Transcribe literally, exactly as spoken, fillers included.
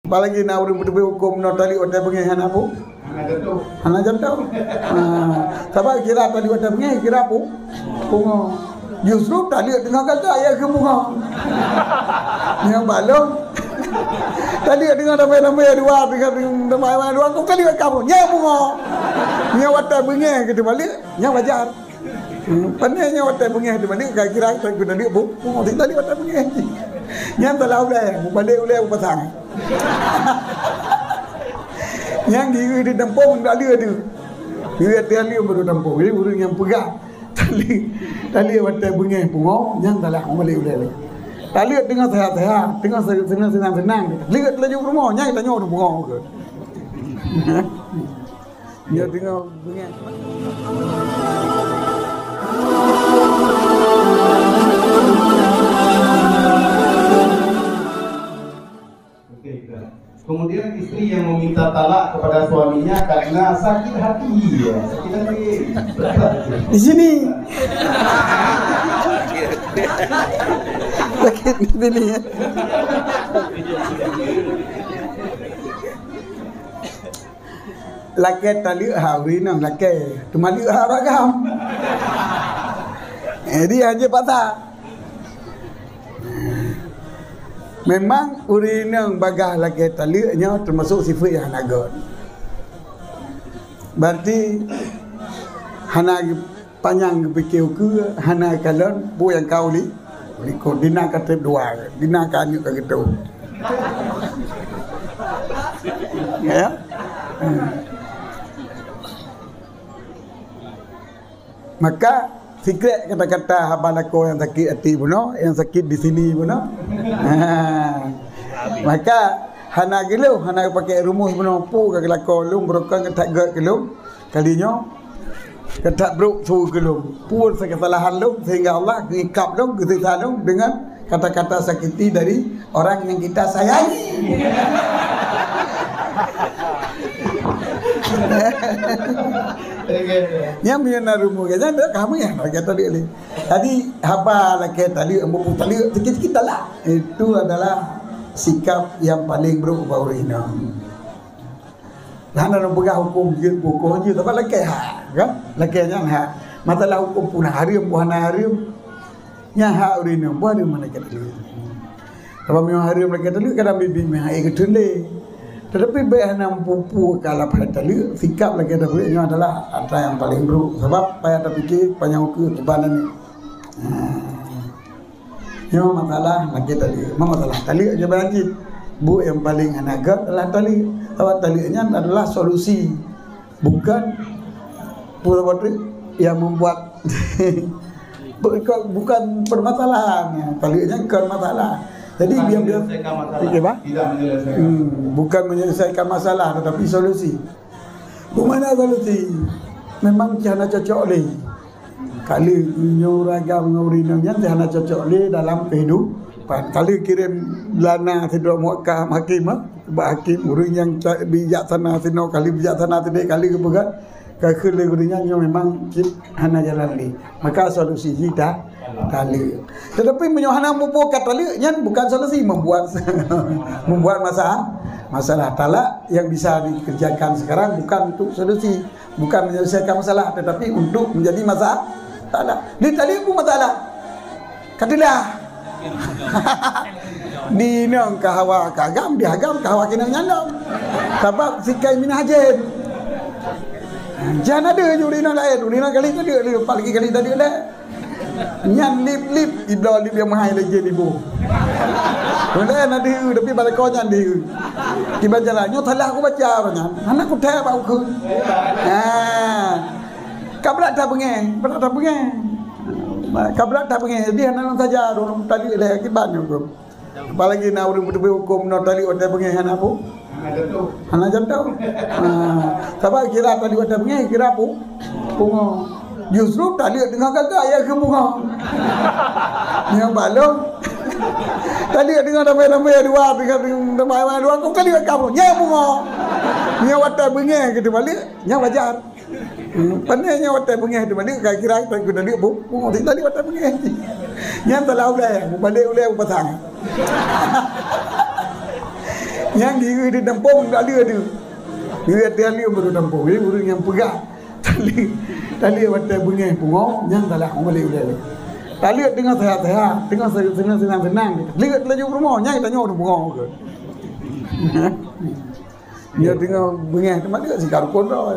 Apalagi na ureuëng beuteupeue huköm, na taleuek watée beungéh hana pu-, hana jatuh. Ha. Sabab kira taleuek watée beungéh, kira pu-, pungo. Justru taleuek teungoh gagak, ya keu pungo. Nyang balong. Taleuek teungoh damai-damai dua, teungoh damai-damai dua, kok taleuek kamoe, nyang pungo. Nyang watée beungéh keu teubalik, nyang wajar. Hmm, pane nyoe watée beungéh di balik, ka kira ka guna duit bu, bu, di balik watée beungéh. Nyan salah ulée, mubalek ulée bu pasang. Nyang di di tampong dak lé tu. Di di lé baru tampong. Jadi ureuëng nyang peugah tali, tali watée beungéh pungo, nyan salah mubalek ulée. Tali teungoh sehat-sehat, teungoh se-, senang-senang. Lihat laju rumoh, nyang tanyoe pungo ke. Dia tengok bengeng. Kemudian istri yang meminta talak kepada suaminya karena sakit hati. Ya, sakit hati. Di sini. Sakit di sini, ya. Lakée taleuek hak ureuëng inong lakée, teuma leuek hak ureuëng agam. Jadi hana jeuet paksa. Memang ureuëng inong bagaih lakée taleuek nyoe teumasok sifeuet nyang hana göt. Berarti hana Panyang geupike ukeue hana kalon, peue nyang ka u li-, u likot, dina ka treb dua, dina ka aneuk ka geutôh. Ya? Hmm. Maka, sikrek kata-kata haba lakoe nyang sakét até bunoe, nyang sakét di sini bunoe. Ha. Maka, hana geuleuh, hana geupake rumoh bunoe, peue ka geulakoe lôn, beurokon ka that gét keu lôn. Kali nyoe, ka that brok su keu lôn. Peue kesalahan lôn, sehingga Allah geukab lôn, geusiksa lôn dengan kata-kata sakiti dari orang yang kita sayangi. Nyang meunyoe na rumoh gata, dak kamoe nyang lagée tadi lé. Jadi, haba lakée taleuek, ambo pun taleuek, sikit-sikit talak. Itu adalah sikap yang paling buruk bak ureuëng inong. Hana lôn peugah huköm jeuet, huköm jeuet, sabab lakée hak, kan? Lakée nyan hak. Masalah huköm pun hareuem, pun hana hareuem. Nyan hak ureuëng inong, pun hareuem lakée taleuek. Sabab meunyoe hareuem lakée taleuek, kadang bibi meuhai geuteun lé. Tetapi bék hana meupupu ka lapah taleuek, sikap lakée taleuek nyoe adalah atra nyang paleng buruk. Sabab payah tapike panyang ukeue kiban aneuk. Ha. Nyoe masalah lakée taleuek. Memang masalah taleuek je banci. Buet nyang paleng hana gét adalah taleuek. Sabab taleuek nyan adalah solusi. Bukan, bukan yang membuat, bukan, bukan permasalahan. Taleuek nyan bukan masalah. Jadi, bukan biar-biar menyelesaikan masalah. Okey, bah? Tidak menyelesaikan. Hmm, bukan menyelesaikan masalah, tetapi solusi. Bagaimana solusi? Memang hana cocok lé. Kali nyoe ureuëng agam ngon ureuëng inong nyan hana cocok lé dalam kehidupan. Kali kirém lana sidroe muka hakém, bak hakém, ureuëng nyang ca-, bijaksana sinoe, kali bijaksana sidéh, kali geupeugah, ka kheun lé ureuëng nyan nyoe memang cit hana jalan lé. Maka solusi jih ta-, taleuek. Tetapi meunyoe hana muphom ka taleuek, nyan bukan solusi, membuat, membuat masa-, masalah. Talak yang bisa dikerjakan sekarang bukan untuk solusi. Bukan menyelesaikan masalah, tetapi untuk menjadi masalah. Di tadi pun masalah. Katilah. Di inong ka hawa keu agam, di agam ka hawa keu inong nyan lom. Sabab sikai minah jen. Jan ada ju di inong laén, di inong kali tadi, apalagi kali tadi ada. Nyan lip-lip, ibloe lip nyang meuhai lé jén iboh. Ulée na deuh, tapi bak lakoe nyan deuh. Kiban jalan, nyoe salah kubaca roh nyan. Hana kuthée bak ukeue. Ha. Ka brat that beungéh, brat that beungéh. Ka brat that beungéh, jadi hana lôn saja, lôn tadi lé kiban nyoe. Apalagi na ureuëng beuteupeue huköm, na taleuek watée beungéh hana pu-, hana jatuh. Ha. Sabab kira taleuek watée beungéh, kira pu-, pungo. Justru taleuek teungoh gagak, ya keu pungo. Nyang balong. Taleuek teungoh damai-damai dua, teungoh damai dua, kok taleuek kamoe, nyang pungo. Nyang watée beungéh keu teubalik, nyang wajar. Hmm, pane nyoe watée beungéh teubalik, ka kira ka guna duit bu, bu, di tadi watée beungéh. Nyan salah ulée, mubalek ulée bu pasang. Nyang di di tampông tak lé tu. Di di lé baru tampông. Jadi ureueng nyang peugah tak lé, tak lé watèe beungèh pungo, nyang salah, oh, balik ulang. Tak lé teungoh sehat-sehat, teungoh se-, teungoh senang-senang. Tak lé laju rumoh, nyang tanyoe ureueng pungo ke. Dia teungoh beungèh, teuma dia si karukon dah.